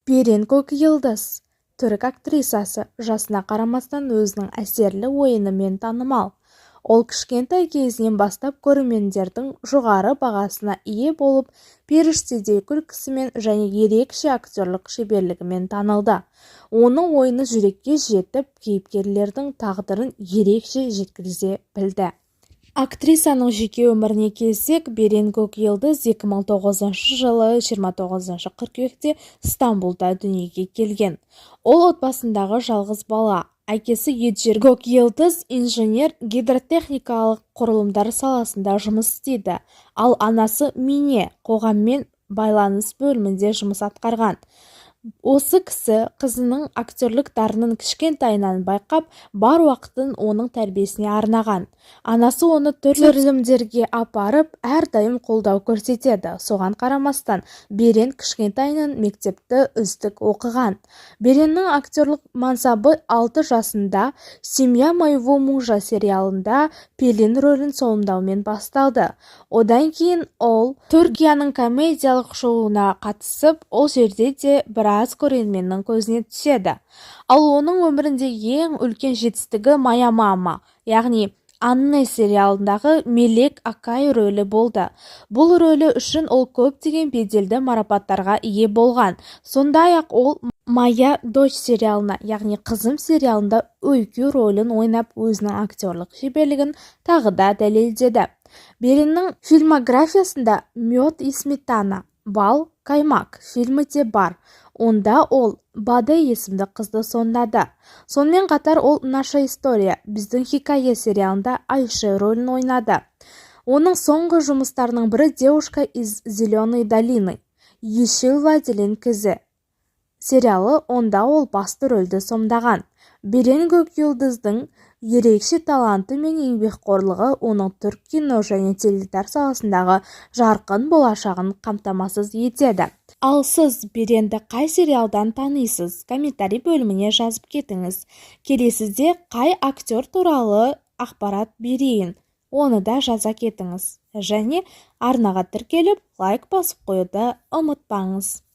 Берен Көкйылдыз – түрік актрисасы. Жасына қарамастан өзінің әсерлі ойынымен танымал. Ол кішкентай кезінен бастап көрермендердің жоғары бағасына ие болып, періштедей күлкісімен және ерекше актерлік шеберлігімен танылды. Оның ойыны жүрекке жетіп, кейіпкерлердің тағдырын ерекше жеткізе білді. Актрисаның жеке өміріне келсек, Берен Көкйылдыз 2009 жылы 29 қыркүйекте Стамбулда дүниеге келген. Ол отбасындағы жалғыз бала. Әкесі Еджер Көкйылдыз инженер, гидротехникалық құрылымдар саласында жұмыс істейді. Ал анасы Мине қоғаммен байланыс бөлімінде жұмыс атқарған. Осы кісі қызының актерлік дарынын кішкентайынан байқап, бар уақытын оның тәрбиесіне арнаған. Анасы оны түрлі түсірілімдерге апарып, әрдайым қолдау көрсетеді. Соған қарамастан Берен кішкентайынан мектепті үздік оқыған. Береннің актерлік мансабы 6 жасында «Семья моего мужа» сериалында Пелин рөлін сомдаумен басталды. Одан кейін ол Түркияның комедиялық шоуына қатысып, ол жерде де біраз көрерменнің көзіне түседі. Ал оның өміріндегі ең үлкен жетістігі «Моя мама», яғни «Анне» сериалындағы Мелек Акай рөлі болды. Бұл рөлі үшін ол көптеген беделді марапаттарға ие болған. Сондай-ақ ол «Моя дочь» сериалына, яғни «Қызым» сериалында Өйкү рөлін ойнап, өзінің актерлік шеберлігін тағы да дәлелдеді. Береннің фильмографиясында «Мед и сметана. Бал каймак» фильмі де бар. Онда ол Баде есімді қызды сомдады. Сонымен қатар ол «Наша история. Біздің хикая» сериалында Айше рөлін ойнады. Оның соңғы жұмыстарының бірі «Девушка из зеленой долины. Yeşil Vadinin Kızı» сериалы. Онда ол басты рөлді сомдаған. Берен Көкйылдыздың ерекше таланты мен еңбекқорлығы оның түрік кино және теледидар саласындағы жарқын болашағын қамтамасыз етеді. Ал сіз Беренді қай сериалдан танисыз? Комментарий бөліміне жазып кетіңіз. Келесіде қай актер туралы ақпарат берейін, оны да жаза кетіңіз. Және арнаға тіркеліп, лайк басып қоюды ұмытпаңыз.